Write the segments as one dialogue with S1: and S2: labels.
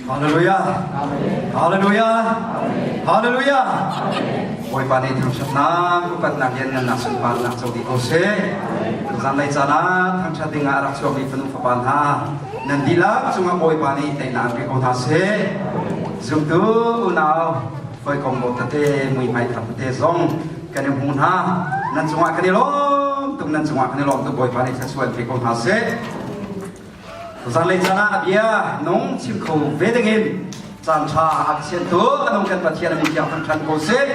S1: Hallelujah. Hallelujah. Hallelujah. Bawipa nih thangṭhatnak, upatnak, lianngannak, sunparnak co dih ko seh. Zanlei caan ah thangṭhat ding ah a rak chuakmi fanu fapa hna nan dihlak cungah Bawipa nih teinak an pe ko hna seh. Zumtu unau hawikom dawt tete muihmai thar tete zong kan i hmu hna. Nan cungah kan i lawm tuk, nan cungah kan i lawm tuk. Bawipa nih thluachuah an pe ko hna seh. Zanlei caan ah a bia nung chim kho ve dingin caan ṭha a ka siantu a nung kan Pathian a min thiang thangṭhan ko seh.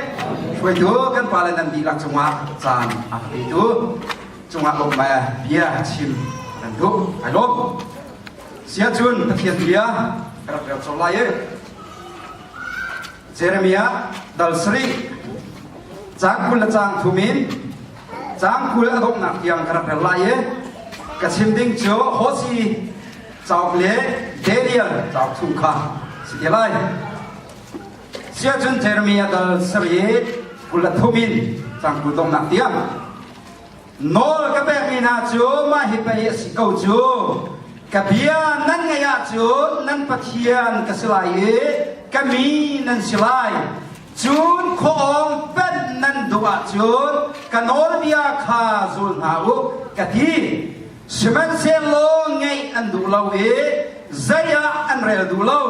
S1: Hruaitu kan pale nan dihlak cungah caan a ka petu cungah lawmhmai bia chim kan duh. Ai lawm. Siacun Pathian bia ka rak rel colh lai i Jeremiah dal sarih caang 20 le caang thum in caang 20 a donghnak tiang ka rak rel lai i ka chim ding cu Hosi cauk le Daniel cauk chung kha si te lai. Siahcun Jeremiah dal sarih 23 in caang 20 donghnak tiang Nawl ka pekmi hna cu mah hi pei a si ko cu. Ka bia nan ngaih ahcun nan Pathian ka si lai i ka mi nan si lai. Cun khuaawng penh nan duh ahcun ka nawlbia kha zul hna u, ka ti. Sihmanhsehlaw ngaih an duh lo i zei ah an rel duh lo.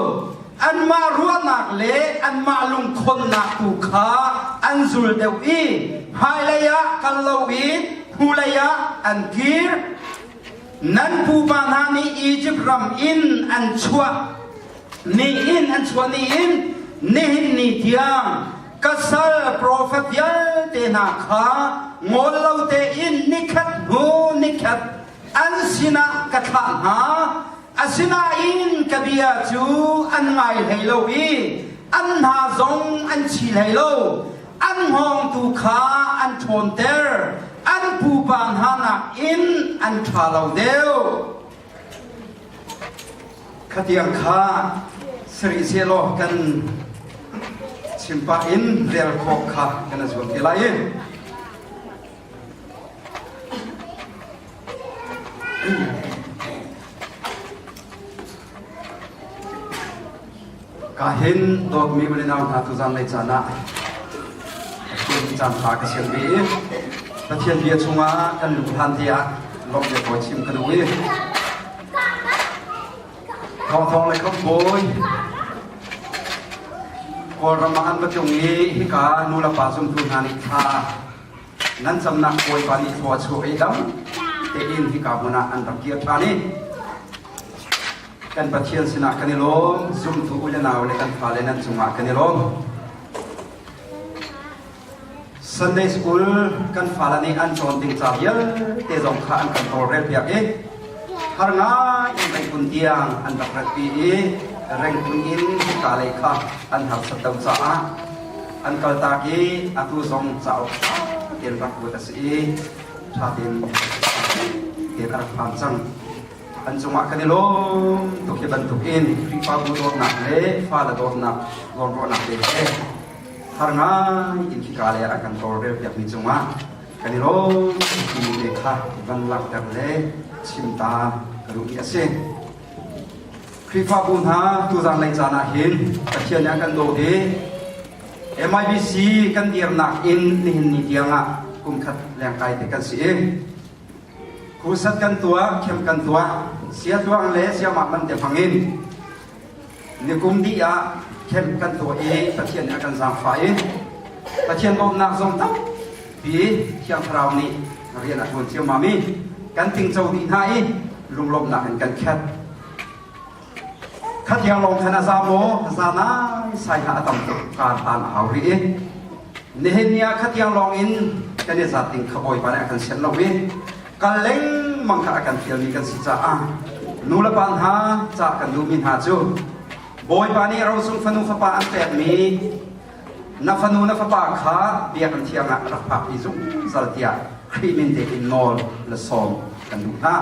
S1: Anmah ruahnak le anmah lungkhonnak tu kha an zul deuh i hmailei ah kal loin hnulei ah an kir. Nan pupa hna nih Izipt ram in an chuah ni in an chuah ni in nihin ni tiang ka sal profet vialte hna kha ngol lo tein nikhat hnu nikhat an sinah ka thlah hna. Asinain ka bia cu an ngai hlei lo i an hna zong an chi hlei lo. An hngawng tu kha an ṭhawnter, an pupa hna nakin an ṭha lo deuh. Khatiang kha si rih sehlaw kan chim pah in rel khawh kha kan i zuam te lai i. Ka hin dawtmi u le nau hna tuzan lei caan ah Pathian caan ṭha ka sian ve i Pathian bia chungah kan luh hlan te ah lawmh le kawi chim ka duh i Thawngthawng le khambawi Kawlram ah an va tlung i hika nu le pa zumtu hna nih thla nan camnak Bawipa nih thlua chuah i dam tein hika hmun ah an rak kir ṭhan i kan Pathian sinah kan i lawm zumtu u le nau le kan fale nan cungah kan i lawm Sunday school kan fale nih an cawn ding ca vialte zong kha an kan tawlrel piak i har ngai in rengkun tiang an rak ratpi i rengkun in hika lei kha an harsat lo caah an kaltak i atu zong cauk ṭha tein rak kuat a si i ṭha tein tein a rak phan cang. An cungah kan i lawm tuk hi bantukin Khrihfabu dawtnak le fale dawtnak zawnruahnak te he har ngai in khika lei ah an kan tawlrel piakmi cungah kan i lawm timi te kha van langhter le chim ta ka duhmi a si. Khrihfabu hna tuzan lei caan ah hin Pathian nih a kan dawt i MIBC kan dirnak in nihin ni tiangah kumkhat lengkai te kan si i Khusat kan tuah, khem kan tuah, siatluang le siamah man te hmang in nikum dih ah khem kan tuah i Pathian nih a kan zaangfah i Pathian bawmhnak zong tampi Thiang Thlarau nih rian a ṭuan ciammam i kan tingco dih hna i lunglawmhnak in kan khat. Khatiang lawng khan a za maw? A za nai sai hlah a tam tuk kaan tan a hau rih i nihin ni ah khatiang lawng in kan i zat ding kha Bawipa nih a kan sianh lo i kal lengmang kha a kan fialmi kan si caah nu le pa hna ca kan duhmi hna cu Bawipa nih rosung fanu fapa an pekmi na fanu na fapa kha biakinn thiang ah rak phakpi zungzal tiah Khrih min te in nawl le sawm kan duh hna.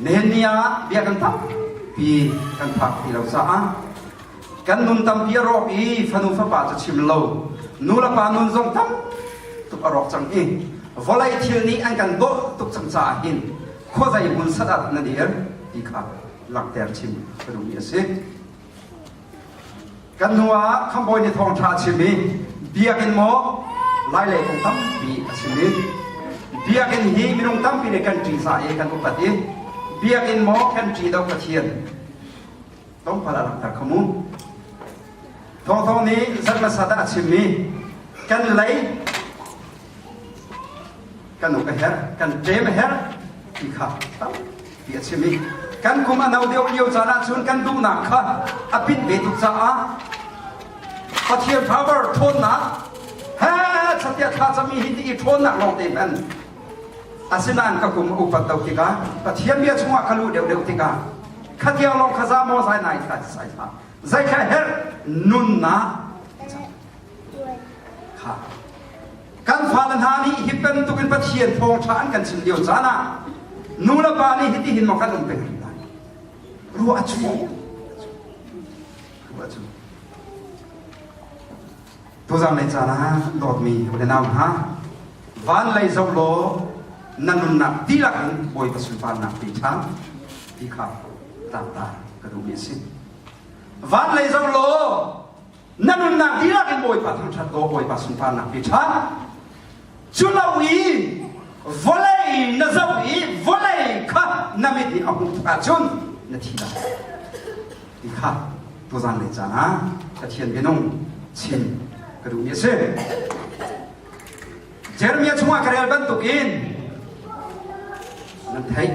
S1: Nihin ni ah biakinn tampi kan phak ti lo caah kan nun tampi a rawk i fanu fapa cu chim lo nu le pa nun zong tam tuk a rawk cang i vawlei thil nih an kan dawh tuk cang caah hin khuazei hmun sat ah na dir ti kha. langhter chim ka duhmi a si. Kan hnu ah khambawi nih thawngṭha a chim i biakinn maw lailei kong tampi a chim i biakinn hi minung tampi nih kan ṭihzah i kan upat i biakinn maw kan ṭih do Pathian tlawmpal a langhter kho mu. Thawngthawng nih zan hmasa dah a chim i kan lei kan uk a herh kan ṭem a herh ti kha tampi a chim i kan kum a no deuh lio caan ahcun kan duhnak kha a pit ve tuk caah Pathian power ṭhawnnak he chatiah thla cami hi ti i ṭhawnnak lawng te hman asinain ka kum a upat do tikah Pathian bia chungah ka luh deuhdeuh tikah khatiang lawng kha za maw zai nai thla sai thla zei kha herh nunnak kha Kan fale hna nih hi bantukin Pathian thawngṭha an kan chim lio caan ah nu le pa nih hitihin maw kan um peng rih lai? Ruah a cu. Ruah a cu. Tuzang lei caan ah dawtmi u le nau hna, van lei zoh law na nunnak dihlak in Bawipa sunparnak pe ṭhan ti kha tlangtar ka duhmi a si. Van lei zoh law Na nunnak dihlak in Bawipa thangṭhat law Bawipa sunparnak pe ṭhan. Cu lo i vawlei na zoh i vawlei kha na mit nih a hmuh tuk ahcun na thi lai. Ti kha tuzan lei caan ah Pathian minung chim ka duhmi a si. Jeremiah chungah ka rel bantukin nan theih.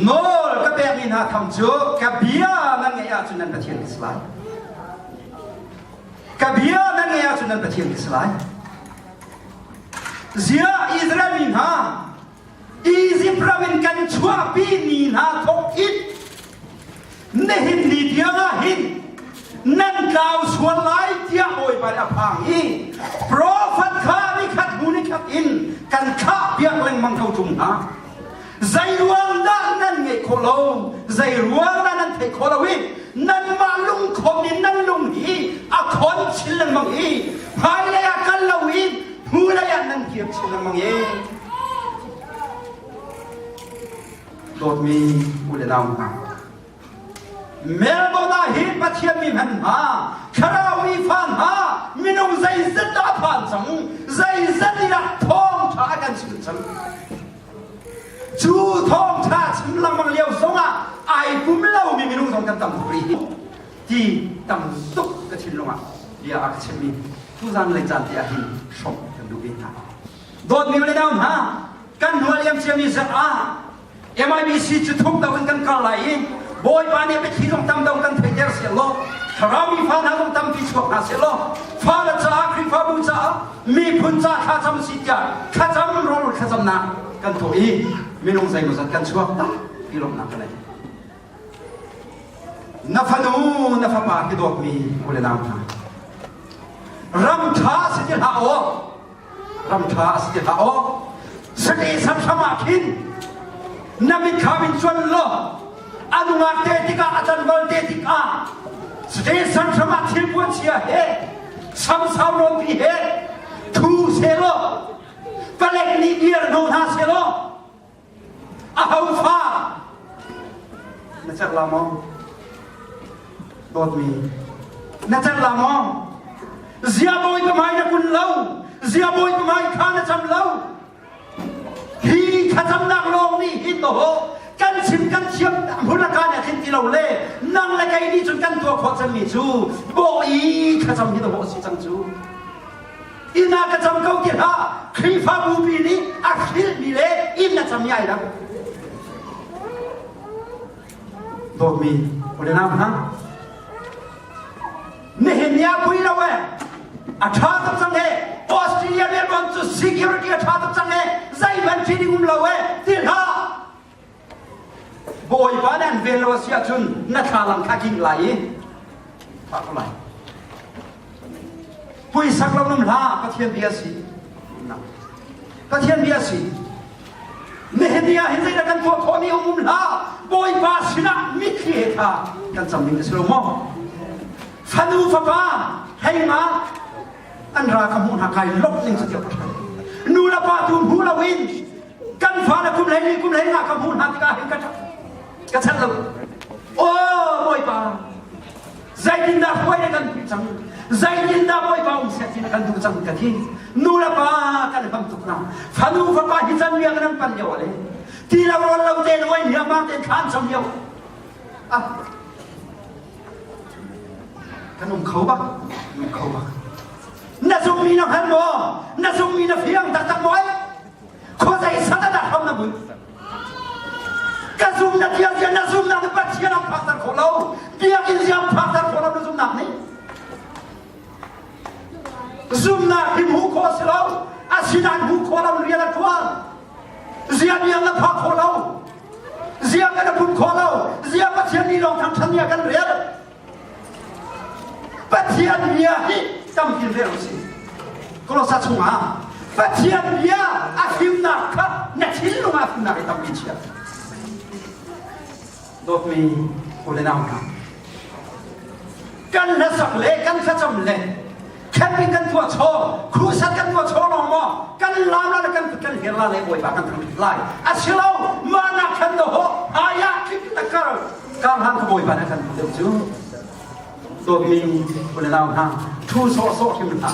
S1: Nawl ka pekmi hna tham cu ka bia nan ngaih ahcun nan Pathian ka si lai. Ka bia nan ngaih ahcun nan Pathian ka si lai. Ziah Israel mi hna Izipt ram in kan chuahpi mi hna thawk in nihin ni tiang ah hin nan tlau sual lai tiah Bawipa nih a phang i profet kha nikhat hnu nikhat in kan thlah piak lengmang ko ṭung hna. Zei ruang dah nan ngeih khawh lo? Zei ruang dah nan theih khawh lo i nanmah lungkhom in nan lung hi a khon chin lengmang i hmailei ah kal lo in hnulei ah nan kir chin lengmang i dawtmi u le nau hna Melbourne ah hin Pathian mi hman hna thlarau mi fa hna minung zeizat dah a phan cang zeizat in ah thawngṭha a kan chim cang cu thawngṭha chim lengmang lio zongah ai pum lomi minung zong kan tam tuk rih ti tam tuk ka thinlung ah bia a ka chimmi tuzan lei caan te ah hin hrawmh kan duh ve hna dawtmi le nau hna kan hnual liam ciami zarh ah MIBC cu thuk do in kan kal lai i Bawipa nih biathli zong tam do kan theihter seh law thlarau mi fa hna zong tampi chuak hna seh law fale caah Khrihfabu caah miphun ca thlacam si tiah thlacam rawl thlacamnak kan tuah i minung zeimawzat kan chuak tampi lawmhnak ka nei na fanu na fapa hi dawtmi u le nau hna ram ṭha si ti hlah aw ram ṭha a si ti hlah aw sate samhram ah khin na mitthlam in cuan law a nungak te tikah a canval te tikah sate samhram ah thilpuan chia he samsau nawnpi he thu selaw palek nih dir hno hna selaw Aho fa na cerh la maw? Dawtmi, na cerh la maw? Zia bawi ka hmai na kun lo, zia bawi ka hmai kha na cam lo. Hi thlacamnak lawng nih hin maw kan chim kan thiam hmun a kaan khin ti lo le nang le kei nih cun kan tuah khawh cangmi cu bawi thlacam hi dawh a si cang cu. Inn ah ka cam ko ti hlah. Khrihfabu pi nih a hrilhmi le inn na cam ai dang. Dawtmi u le nau hna. Nihin ni ah pui lo e. A ṭha tuk cang he. Australia Melbourne cu security a ṭha tuk cang he. Zeihmanh ṭhi um lo e. Ti hlah. Bawipa nih an ven lo a si ahcun na thlalang kha king lai i thah ko lai. Puisak lo num hlah Pathian bia si. Pathian bia si. Nihin ni ah hin zeidah kan tuah khawhmi um um hlah. Bawipa sinah mitthli he kha kan cam ding a si lo maw? Fanu fapa hei nga an ra ka hmuh hna kai lok ning cu tiah nu le pa tu hmu loin kan fale kum hlei kum hlei nga ka hmuh hna tikah hin ka ṭap. Ka chan lo. Aw Bawipa, zeitindah hruai na kan duh cang? Zeitindah Bawipa um seh ti na kan duh cang ka ti. Nu le pa kan ham tuk na. Fanu fapa hi can bia kan pan lio ale. Ti lo rawl lo te luai hniamang ten thlan cham lio. Ah. Kan um kho bak, um kho bak. Na zummi na hngal maw? Na zummi na fiang taktak maw? Khuazei sat ah dah hram na bunh? Ka zum na tiah tiah na zumnak nih Pathian an phakter khawh lo. Biakinn ziang phakter khawh lo na zumnak nih. Zumnak hi hmuh khawh a si lo. Asinain hmuh khawh lo rian a ṭuan. Zia biang na phak khawh lo. Zia kan pum khawh lo. Zia Pathian ni lawng thangṭhan ni ah kan rel. Pathian bia hi tampi rel usih. Kolosa chungah Pathian bia a fimnak kha na thinlung ah fimnak i tampi chia. Dawtmi u le nau hna, kan hlasak le kan thlacam le camping kan tuah chaw, crusade kan tuah chaw lawng maw kan lam la le kan kut kan hler la le Bawipa kan thangṭhat lai. Asilo, mah nak khan dawh ayah tlik takar Kar hlan ka bawipa nih a kan duh deuh cu dawtmi u le nau hna thu sawhsawh hrim hlah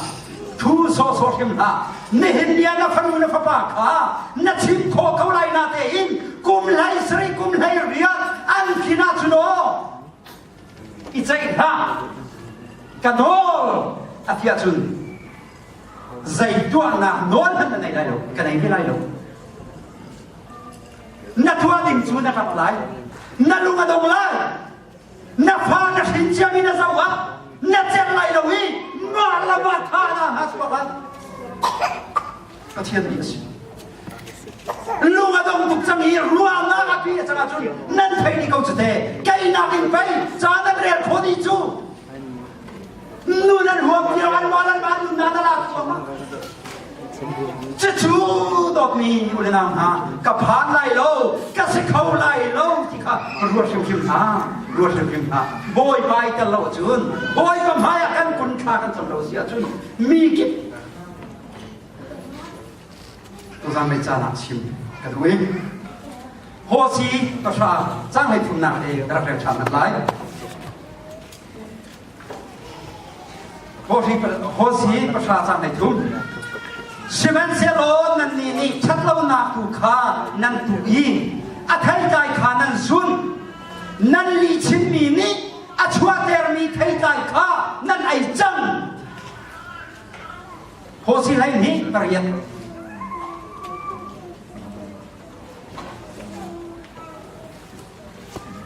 S1: thu sawhsawh hrim hlah nihin ni ah na fanu na fapa kha na chim khawh ko lai na tein kum hlei sarih kum hlei riat an tlin ahcun aw i ceih hlah ka nawl a ti ahcun zei tuahnak nawl hmanh na nei lai lo ka nei ve lai lo Na tuah ding cu na ṭap lai. Na lung a dong lai. Na fa na hrin ciami na zoh ah na celh lai lo i mah le mah tha na hna chuak lai. Pathian nih a si. Lung a dong tuk cang i ruahnak a pi a cang ahcun nan thei ni ko cu te. Kei nakin pei ca nan rel khawh dih cu. Nu nan huam ti lo an mah lan mah nun na na lak tuah Cucu dawtmi u le nau hna ka phan lai lo ka si kho lai lo ti kha ruat hrimhrim hna ruat hrimhrim hna Bawipa i tel lo ahcun Bawipa hmai ah kan kun thla kan cam lo si ahcun mi kip tuzan mei caan ah chim ka duh i Hosi pahra cang hlei thumnak le ka rak rel ṭhan lai. Hosi pahra cang hlei thum. Sihmanhsehlaw nannih nih ṭhatlonak tu kha nan tuh i a theitlai kha nan zun. Nan lihchimmi nih a chuahtermi theitlai kha nan ei cang. Hosi 12 pariat.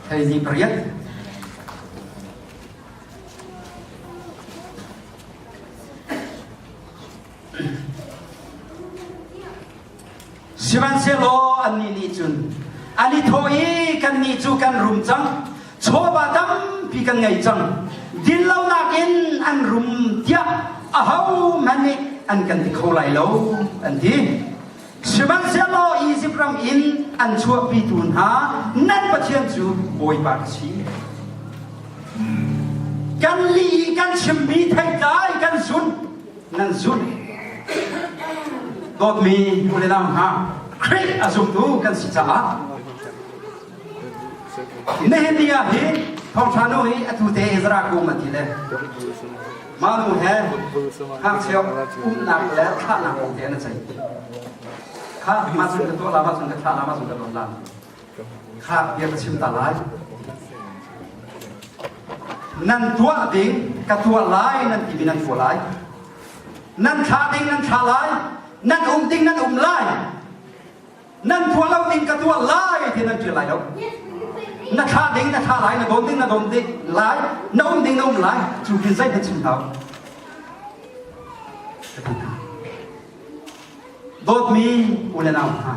S1: Hleihnih pariat. Sihmanhsehlaw annih nih cun an i thawh i kannih cu kan rum cang, chawva tampi kan ngei cang, dinlonak in an rum tiah ahohmanh nih an kan ti kho lai lo, an ti. Sihmanhsehlaw Izipt ram in an chuahpitu hna nan Pathian cu Bawipa ka si. Kan li i kan chimmi theitlai kan zun nan zun. Dawtmi u le nau hna, Khrih a zumtu kan si caah nihin ni ah hin thawngṭha nu hi atu te Ezra kum a ti le Mah nu he ngakchia umnak le thlahnak kong te an i ceih. Kha mah cun ka tuah la, mah cun ka thlah la, mah cun ka dawt la. Kha bia ka chim ta lai. Nan tuah ding ka tuah lai nan timi nan tuah lai. Nan thlah ding nan thlah lai. Nan um ding nan um lai. Nan tuah lo ding ka tuah lai ti nan ṭial lai lo. Na thlah ding na thlah lai, na dawn ding na dawn ding lai, na um ding na um lai. Cu kin zeihmanh chim hau. Dawtmi u le nau hna,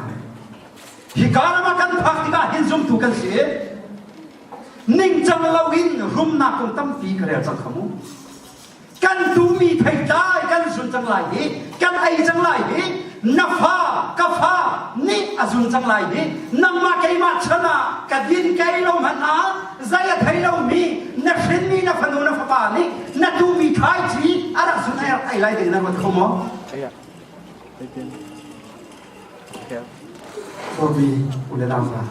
S1: hika ram ah kan phak tikah hin zumtu kan si. Ningcang loin rumnak kong tampi ka rel cang kha mu. Kan tuhmi theitlai kan zun cang lai hi, kan ei cang lai hi, na fa ka fa nih a zun cang lai hi, nangmah keimah chan ah ka din kei lo hmanh ah zei a thei lomi na hrinmi na fanu na fapa nih na tuhmi thlaici a rak zun ai rak ei lai ding na ruat kho maw? Dawtmi u le nau hna,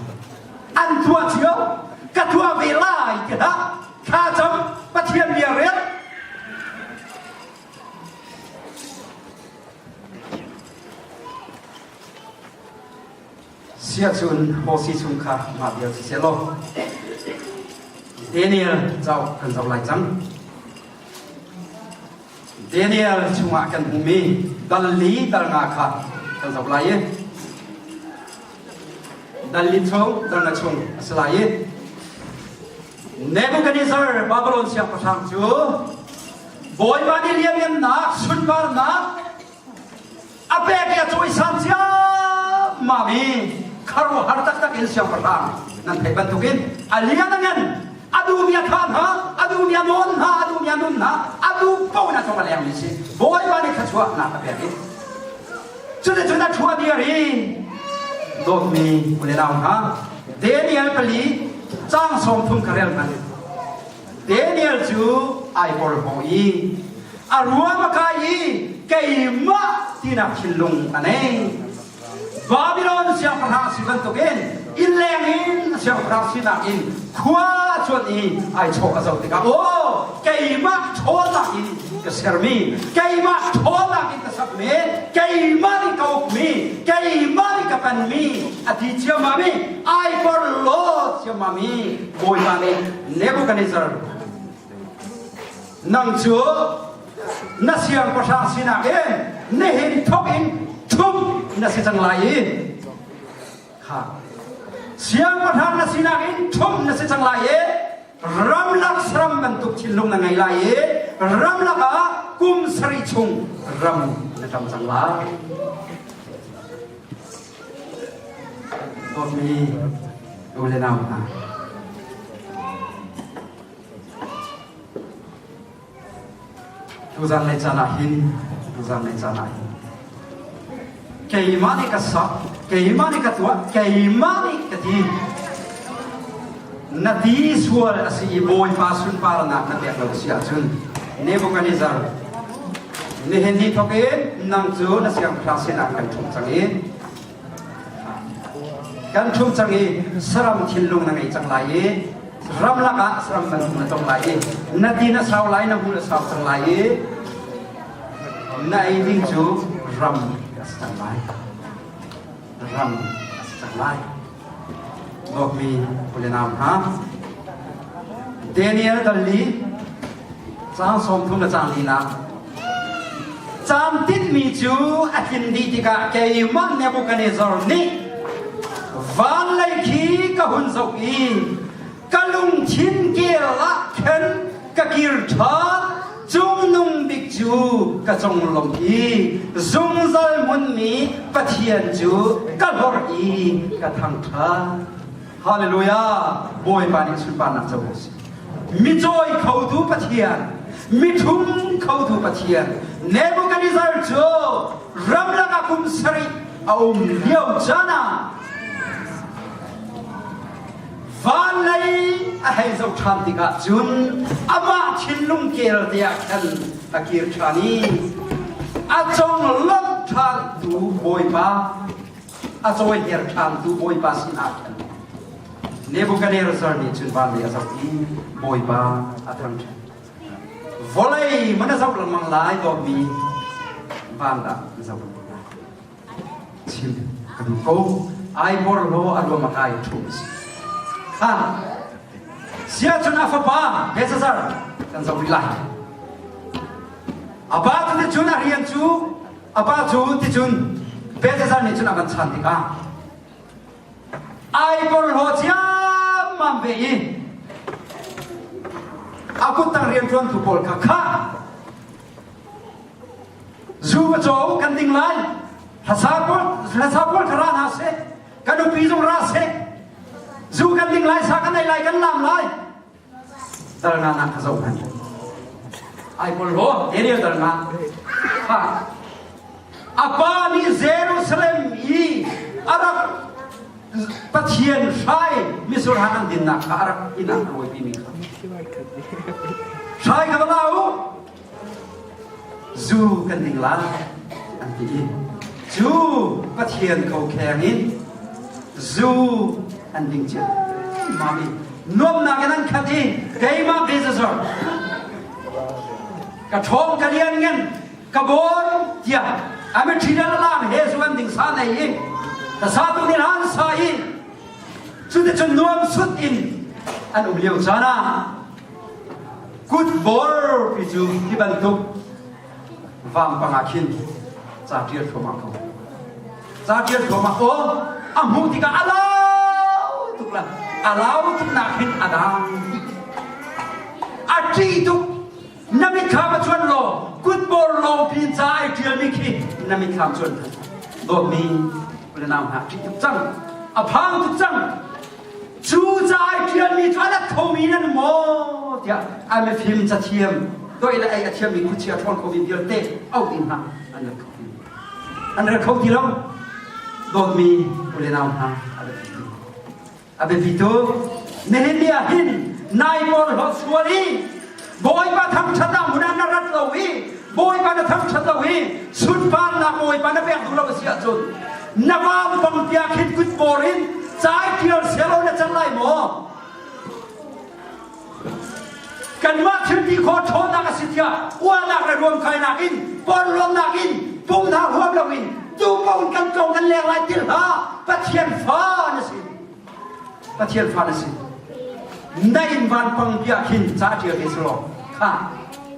S1: a. An tuah cio. Ka tuah ve lai ti hlah. Thla cam Pathian bia rel. Siahcun Hosi chungkhar mah vial si seh law Daniel cauk kan zoh lai cang. Daniel chungah kan hmuhmi dal li dal nga kha kan zoh lai i dal li chung dal nga chung a si lai i Nebuchadnezzar Babylon siangpahrang cu Bawipa nih lianngannak sunparnak a pek i a cawisan ciammam i khuaruahhar taktak in siangpahrang nan theih bantukin a lian a ngan a duhmi a thah hna a duhmi a nawn hna a duhmi a nun hna a duh paoh in a cung a lengmi si Bawipa nih thluachuahnak a pek i cuticun a ṭhua diar i dawtmi u le nau hna Daniel pali caang 30 kha rel hmanh Daniel cu ai porhlaw i a ruam a kai i keimah tinak thinlung a nei. Babylon siangpahrang si bantukin innleng in siangpahrang sinak in khua a cuanh i ai chawh a zoh tikah aw keimah ṭhawnnak in ka sermi keimah ṭhawnnak in ka sakmi keimah nih ka ukmi keimah nih ka panmi a ti ciammam i ai porhlaw ciammam i Bawipa nih Nebuchadnezzar nang cu na siangpahrang sinak in nihin thawk in thum na si cang lai i kha siangpahrang na sinak in thum na si cang lai i ramlak saram bantuk thinlung na ngei lai i ramlak ah kum sarih chung ram na ṭam cang lai. Dawtmi u le nau hna, tuzan lei caan ah hin tuzan lei caan ah hin keimah nih ka sak keimah nih ka tuah keimah nih ka ti na ti sual a si i Bawipa sunparnak na pek lo si ahcun Nebuchadnezzar nihin ni thawk in nang cu na siangpahrang sinah kan ṭhum cang i kan ṭhum cang i saram thinlung na ngei cang lai i ramlak ah saram bantuk na tong lai i na ti na sau lai na hmul a sau cang lai i na ei ding cu ram a si cang lai ram a si cang lai Dawtmi u le nau hna, Daniel dal li caang 30 le caang linak Caam tinhmi cu a tlin dih tikah keimah Nebuchadnezzar nih van lei khi ka hun zoh i ka lungthin kel ah khan ka kir ṭhan cungnung bik cu ka conglawmh i zungzal hmunmi Pathian cu ka hlorh i ka thangṭhat. Hallelujah! Bawipa nih sunparnak co ko seh. Micawi khotu Pathian, mithum khotu Pathian, Nebuchadnezzar cu ramlak ah kum sarih a um lio caan ah Van lei a hei zoh ṭhan tikah cun amah thinlung kel te ah khan a kir ṭhan i a conglawmh ṭhantu Bawipa, a cawiher ṭhantu Bawipa sinah khan Nebuchadnezzar nih cun van lei a zoh i Bawipa a thangṭhat. Vawlei man a zoh lengmang lai dawtmi van dah na zoh lengmang lai. Chim ka duh ko. Ai porhlaw a ruam a kai ṭhum a si. Kha siahcun a fapa Belshazzar kan zoh rih lai. A pa cu ticun a rian cu a pa cu ticun Belshazzar nih cun a van chan tikah ai porhlaw ciammam ve i a kuttang rianṭuantu pawl kha khah Zu va caw kan ding lai. Hlasa pawl hlasa pawl kha ra hna seh. Kan nupi zong ra seh. Zu kan ding lai, sa kan ei lai, kan lam lai. Dal nga nak kha zoh hmanh. Ai pawl ho, Daniel dal nga. Ha. A pa nih Jerusalem i a rak Pathian hrai mitsur hang an dinnak kha a rak inn ah a rawipi mi kha. Hrai kha va la u. Zu kan ding lai an ti i cu Pathian ko kheng in zu an ding cio. Ciammam i nuamnak in an khat i keimah Belshazzar ka ṭhawng ka lian ngan ka bawn tiah a mitthli le lang he zu an ding sa nei i ka sa tu nih han sa i cuticun nuam sut in an um lio caan ah kut bor pi cu hi bantuk vampang ah khin ca ṭial thluahmah ko. Ca ṭial thluahmah ko. A hmuh tikah a lau tuk la. A lau tuk nak hin a dang. A ṭih tuk. Na mitthlam a cuan law kutbor lawng pi ca ai ṭialmi khi na mitthlam cuan. Dawtmi le nau hna ṭih tuk cang. A phang tuk cang. Cu ca ai ṭialmi cu a rat khomi nan maw tiah a mifim cathiam doi le ei a thiammi khuachia ṭhawn khomi vialte auh ding hna an rat kho ti an rat kho ti lo dawtmi u le nau hna a biapi tuk a biapi tuk nihin ni ah hin nai porhlawt sual i Bawipa thangṭhat ah hmun ah na rat lo i Bawipa na thangṭhat lo i sunparnak Bawipa na pek duh lo a si ahcun na vampang tiah khin kutbawr in cai ṭial sialo na can lai maw? Kanmah thil ti khawh ṭhawnnak a si tiah uahnak le ruamkainak in porhlawtnak in pumhnak huam loin tu paoh in kan tlawng kan leng lai til hlah Pathian fa na si. Pathian fa na si. Na inn vanpang bia khin ca ṭial ve selaw kha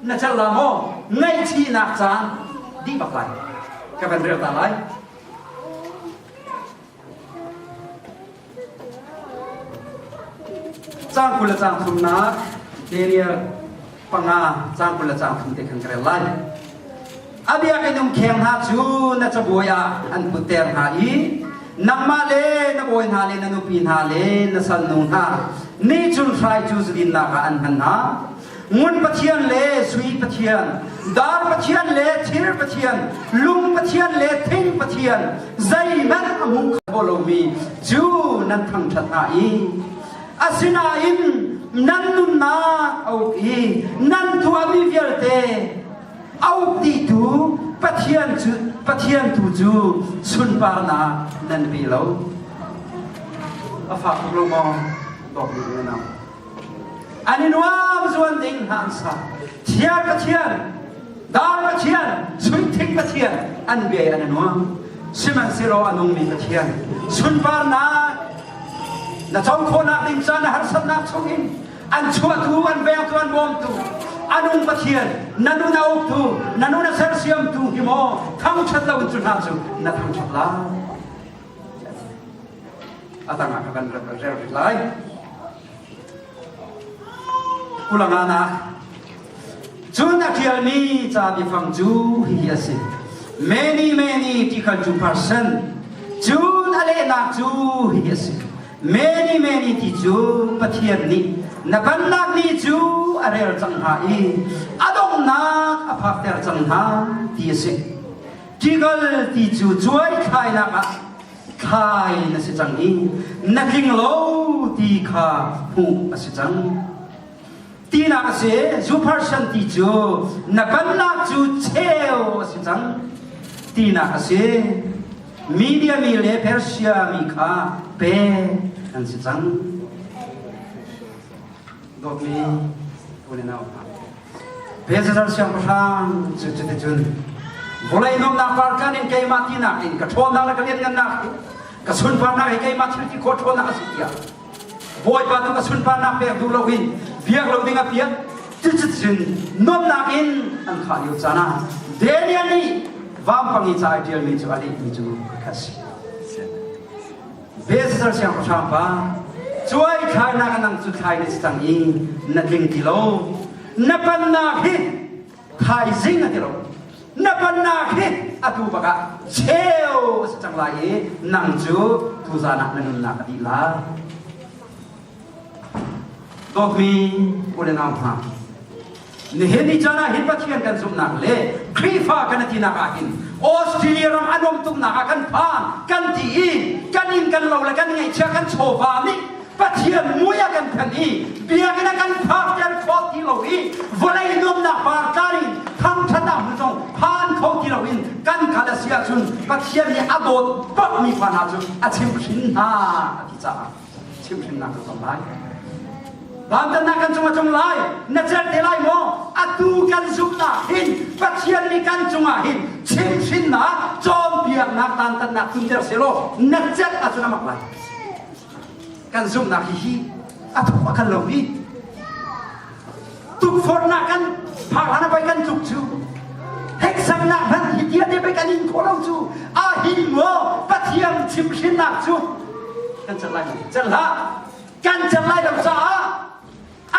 S1: na cal la maw ngaihchihnak caan dih bak lai ka van rel ta lai Caang 20 le caang thumnak Daniel panga caang 20 le caang thum te khan ka rel lai. A biakinn umkheng hna cu na cabuai ah an putter hna i nangmah le na bawi hna le na nupi hna le na salnu hna nih cun hrai cu zudinnak ah an hman hna. Ngun pathian le sui pathian, dar pathian le thir pathian, lung pathian le thing pathian, zeihmanh a hmu kho lomi cu nan thangṭhat hna i asinain nan nunnak a uk i nan tuahmi vialte a uk dihtu Pathian cu Pathian tu cu sunparnak nan pe lo. A fak tuk lo maw? Dawt mi unau. An i nuam zuan ding hna an sa. Thiar Pathian, dar Pathian, sui Pathian an bia an i nuam. Sihmanhsehlaw a nungmi Pathian sunparnak na co khawhnak ding caan na harsatnak chungin an chuahtu an vengtu an bawmtu anung Pathian na nun a uktu na nun a sersiamtu hi maw thangṭhat lo in cu hna cu na thangṭhat lai a tangah ka kan rel rih lai kulangana cun a ṭialmi ca biafang cu hihi a si many many ti khan cu person cun a lehnak cu hihi a si many many ti cu Pathian nih na bannak ni cu a rel cang hna i a donghnak a phakter cang hna ti a si Tigal ti cu cuai thlainak ah thlai na si cang i na tling lo ti kha hmuh a si cang. Tinak a si, zu person ti cu na bannak cu cheu a si cang tinak a si. Media mi le Persia mi kha pek an si cang. Dawtmi u le nau hna, Belshazzar siangpahrang cu cuticun vawlei nuamnak parkan in keimah tinak in ka ṭhawnnak le ka lianngannak hi ka sunparnak hi keimah thil ti khawh ṭhawnnak a si tiah Bawipa tu ka sunparnak pek duh loin biak lo ding a piak cuticun nuamnak in an khah lio caan ah Daniel nih vampang i ca ai ṭialmi cu a lehmi cu kha si. Belshazzar siangpahrang pa cuai thlainak a nang cu thlai na si cang i na tling ti lo na pannak hi thaizing a ti lo na pannak hi atu bak ah cheu a si cang lai i nang cu tuzan ah na nunnak a dih lai dawtmi u le nau hna Nihin ni caan ah hin Pathian kan zumhnak le Khrihfa kan tinak ah hin Australia ram a nuam tuknak ah kan phan kan ti i kan inn kan lo le kan ngeihchia kan chawva nih Pathian mui a kan phen i biakinn a kan phakter khawh ti lo i vawlei nuamnak par in thangṭhatnak hmun zong phan kho ti lo in kan kal a si ahcun Pathian nih a dawt bakmi fa hna cu a chimhhrin hna a ti caah. Chimhrinnak kan tong lai. Vantannak kan cung a tlung lai. Na celh te lai maw? Atu kan zumhnak hin Pathian nih kan cungah hin chimhrinnak, cawnpiaknak, dantatnak tlunter selaw na celh ahcun a mak lai. Kan zumhnak hi hi a thuk a kan lomi tukforhnak kan phak hlan ah pei kan tluk cu heksaknak hmanh hi tia te pei kan in khawh lo cu a hin maw Pathian chimhrinnak cu kan celh lai lo celh hlah kan celh lai lo caah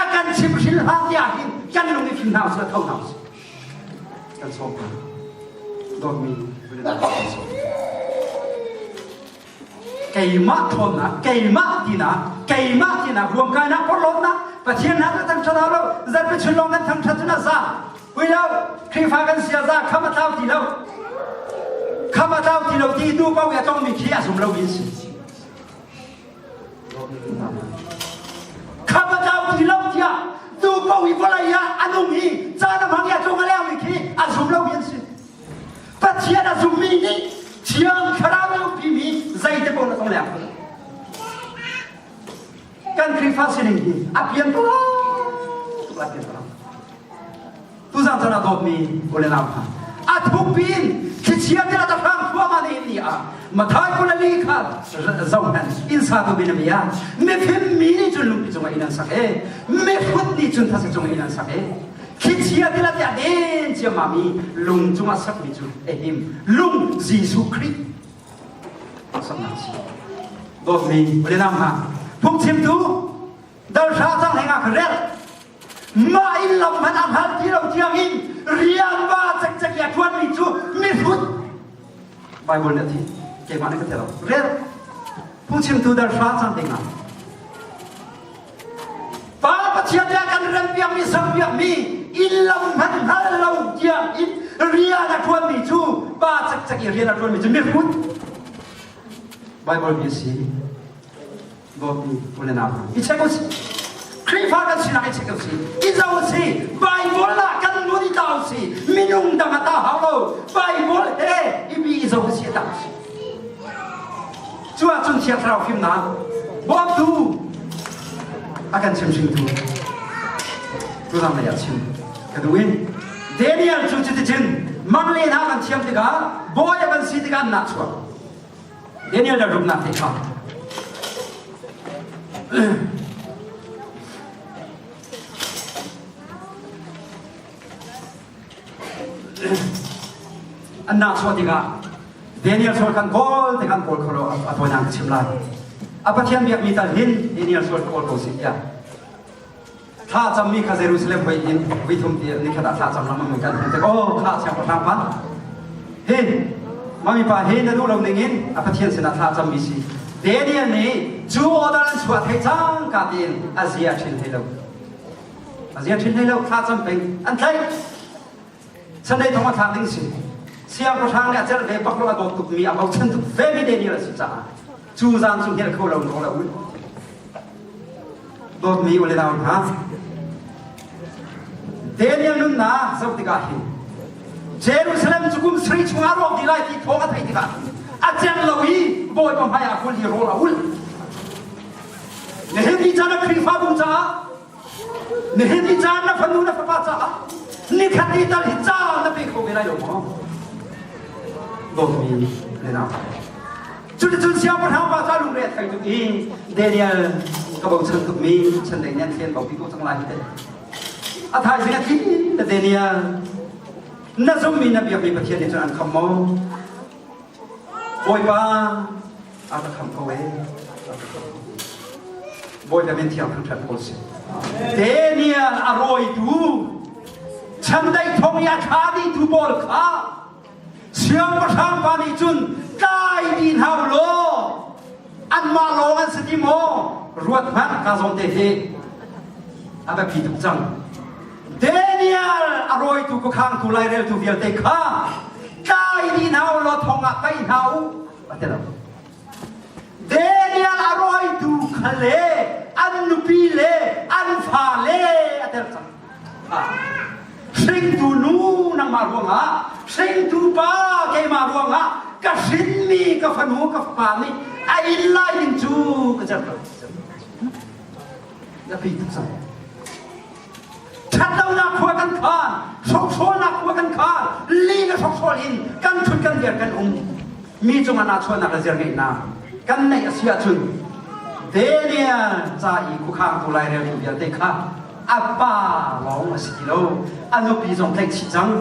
S1: a kan chimhrin hlah tiah hin kan lung i fim hna usih tho hna usih kan sawm hna dawtmi kan sawm keimah ṭhawnnak keimah tinak keimah tinak ruamkainak porhlawtnak Pathian hna cu thangṭhat hau lo zarhpi chun lawng kan thangṭhat cun a za hui lo Khrihfa kan si a za kham a tlau ti lo kham a tlau ti lo ti tu paoh i a tongmi khi a zum lomi an si Kham a tlau ti lo tiah tu paoh i vawlei ah a nung i caan a hmang i a tlung a lengmi khi a zum lomi an si Pathian a zummi nih Thiang Thlarau a umpimi zeite paoh na tong leng kan Khrihfa sining hi a pian tuk a pian tuk tuzang chan ah dawtmi ule nau hna a thukpi in thlichia te a hrang thluahmah ni ni ah Mathai kulali kha zohhmanh inn satu bin a ah mifim mi nih cun lungpi cungah inn an sak e mihrut nih cun thasa cungah inn an sak e Thlichia tilah tiah den ciammam i lung cungah sakmi cu a him. Lung Jesuh Khrih saknak si. Dawtmi ule nau hna, phungchimtu dalhra cang hleng ah ka rel. Mah in lam hmanh a hngal ti lo tiang in rian ba cekcek i a ṭuanmi cu mihrut. Bible nih a ti. Keimah nih ka ti lo. Rel. Phungchimtu dalhra cang hleng ah Pa Pathian nih a kan rempiakmi sakpiakmi inn lam hmanh hngal lo tiang in rian a ṭuanmi cu pa cekcek i rian a ṭuanmi cu mihrut Bible bia si dawtmi u le nau hna i check usih Khrihfa kan sinak i check usih i zoh usih Bible ah kan nun i ta usih minung dang a ta hau lo Bible he i bi i zoh usih a ta usih Cu ahcun Thiang Thlarau fimnak bawmtu a kan chimhringtu tuzang lei ah chim ka duh in Daniel cu cuticun mang le hna kan thiam tikah bawi a kan si tikah an nah chuak Daniel le ruknak te kha An nahchuah tikah Daniel sual kan kawl te kan kawl kho lo a tawinak ka chim lai. A Pathian biakmi tal hin Daniel sual kawl ko si tiah thla cammi kha Jerusalem voi in voi thum ti nikhat ah thla cam lengmang mi kan hmuh tik oh thla siangpahrang pa hi mami pa hi na duh lo ning in a Pathian sinah thla cammi si Daniel nih cu order an chuah thei cang ka tiin a zia ṭhin thei lo A zia ṭhin hlei lo thla cam peng an tlaih. Sunday thong a thlak ding si. Siangpahrang nih a celh ve bak lo a dawt tukmi a bochan tuk ve mi Daniel a si caah cu zan cu hngelh kho lo rawl a ul. Dawtmi u le nau hna Daniel nunnak zoh tikah hin Jerusalem cu kum sarih chungah rawk dih lai ti thawng a theih tikah a celh lo i Bawipa hmai ah kul i rawl a ul. Nihin ni caan ah Khrihfabu caah nihin ni caan na fanu na fapa caah nikhat ni tal hi caan na pe kho ve lai lo maw? Dawtmi le nau. Cuticun siangpahrang pa ca lungre a thei tuk i Daniel ka bochan tukmi chan dei nih an thlen ko pi ko cang lai hi teh. A thaizing a thi na Daniel na zummi na biakmi Pathian nih cun an kham maw? Bawipa a ka kham ko ee. Bawipa min thiang thangṭhat ko si. Daniel a rawitu chandai thong i a thla dihtu pawl kha siangpahrang pa nih cun tlai dih hna u law anmah lawng an si ti maw ruat hmanh ka zawn te hi a biapi tuk cang. Daniel a rawitu khuakhangtu laireltu vialte kha tlai dih hna u law thong ah paih hna u a ti lo. Daniel a rawitu kha le an nupi le an fale a ter cang. Hringtu nu nangmah ruangah hringtu pa keimah ruangah ka hrinmi ka fanu ka fapa nih a inn lai ding cu ka cer lo. Biapi tuk cang. Ṭhatlonak khua kan khaan, hrokhrawlnak khua kan khaan, li le hrokhrawl in kan ṭhut kan dir kan um. Mi cungah nahchuahnak le zirngeihnak kan neih a si ahcun Daniel ca i khuakhangtu laireltu vialte kha a pa lawng a si ti lo, a nupi zong tlaihchih cang,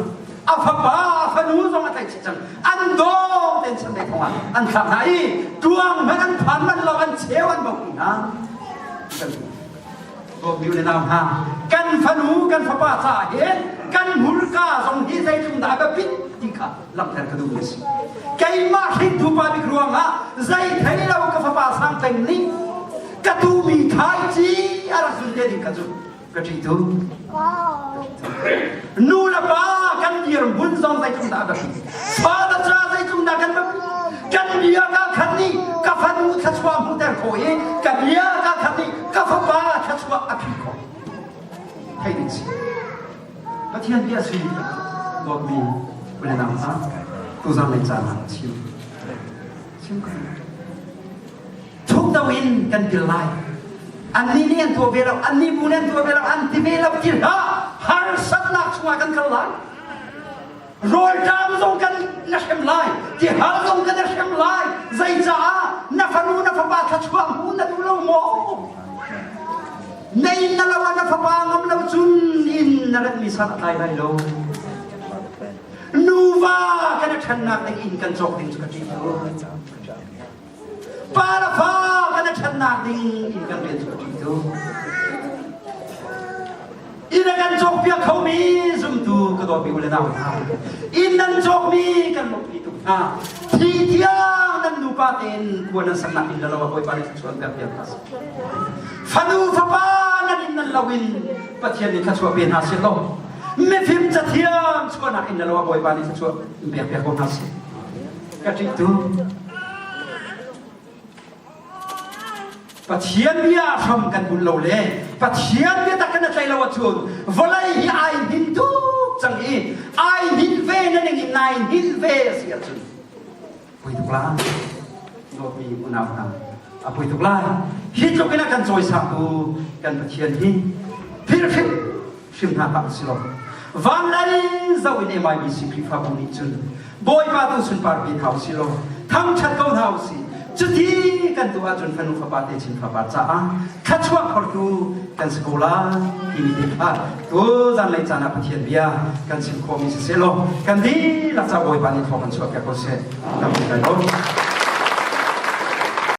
S1: a fapa a fanu zong a tlaihchih cang, an dawng tein chandeih thong ah an thlak hna i tuang hmanh an phan manh lo, an cheu an bauh hna. Dawtmi le nau hna, kan fanu kan fapa caah hin kan hmurka zong hi zeitluk dah a biapit ti kha langhter ka duhmi a si. Keimah hringtu pa bik ruangah zei thei lo ka fapa sang peng nih ka tumi thlaici a rak zun te ding kha cu ka ṭih tu. Nu le pa kan dirhmun zong zeitluk dah a biapit. Fa le ca zeitluk dah kan biapit. Kan bia ka khat nih ka fanu thluachuah hmuhter khawh i ka bia ka khat nih ka fapa thluachuah a phih khawh. Thei ding si. Pathian bia si dawtmi ule nau hna tuzan lei caan ah chim. Chim ko. Thuk in kan til lai. Annih nih an tuah ve lo, annih bu nih an tuah ve lo, an ti ve lo ti hlah. Harsatnak chungah kan kal lai. Rawlṭam zong kan na hrem lai, tihal zong kan na hrem lai. Zeicaah na fanu na fapa thluachuah hmu na duh lo maw? Na inn na lo ah na fapa ngam lo cun inn na ratmi san a tlai lai lo. Nuva kan i ṭhennak ding inn kan cawk ding cu ka ṭih lo. Pa le fa kan i ṭhennak ding inn kan rian cu ka ṭih tuk. Inn a kan cawkpiak khomi zumtu ka dawtmi u le nau hna. Inn nan cawkmi kan lawmhpi tuk hna. Thi tiang nan nupa tein khua nan saknak inn le lo ah Bawipa nih thluachuah an pek piak hna seh. Fanu fapa nan inn nan lo in Pathian nih thluachuah pe hna seh law mifim cathiam chuahnak inn le lo ah Bawipa nih thluachuah in pek piak ko hna seh. Ka ṭih tuk. Pathian bia hram kan bunh lo le Pathian biatak kan tlaih lo ahcun vawlei hi ai hnin tuk cang i ai hnin ve na ning in nai hnin ve a si ahcun pui tuk lai dawtmi unau hna a pui tuk lai hi tluk in a kan cawisangtu kan Pathian hi philh hrim hrim hna hlah si lo van lei zoh in MIBC Khrihfabu nih cun Bawipa tu sunpar pi hna usih law thangṭhat ko hna usih cuti kan tuah ahcun fanu fapa te chin fapa caah thluachuah phortu kan si ko lai timi te kha tu zanlei caan ah Pathian bia kan chim khawhmi siseh law kan dihlak ca Bawipa nih thawng kan chuah piak ko seh. Kan kai lo.